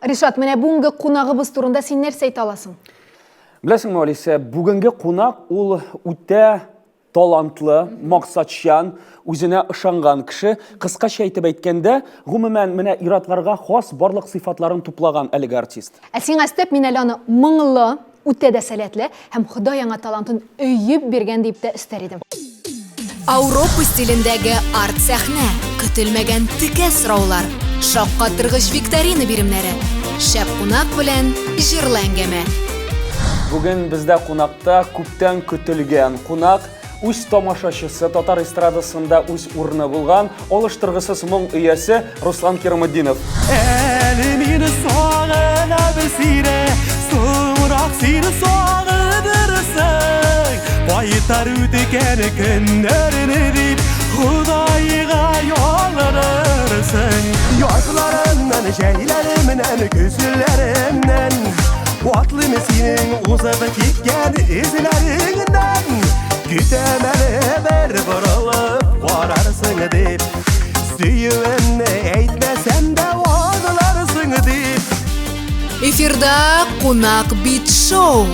Ришат, менә бүгенге кунагыбыз турында син нәрсә әйтә аласың? Беләсеңме, Алисә, бүгенге кунак ул үтә талантлы, максатчан, үзенә ышанган кеше. Кыскача итеп әйткәндә, гомумән, менә ир-атларга хас барлык сыйфатларын туплаган әлеге артист. Ә сиңа өстәп, мин әле аны моңлы, үтә дә сәләтле һәм Ходай аңа талантын өеп биргән дип тә өстәр идем. Ауропа стилендәге арт-сәхнә, көтелмәгән текә сораулар, шаккатыргыч викторина биремнәре, шәп кунак белән җырлы әңгәмә. Бүген бездә кунакта күптән көтелгән кунак, үз тамашачысы, татар эстрадасында үз урыны булган, алыштыргысыз моң иясе Руслан Кираметдинов. Әле мин сагынам сине, соңрак син сагынырсың. Кайтар үткән көннәрне дип, Ходайга ялынырсың. Язларымнан, җәйләремнән, көзләремнән Атлыйм синең узып киткән эзләреңнән. Көтәм әле бер борылып карарсың дип, Сөюемне әйтмәсәм дә аңларсың дип. Эфирда Кунак бит шоу.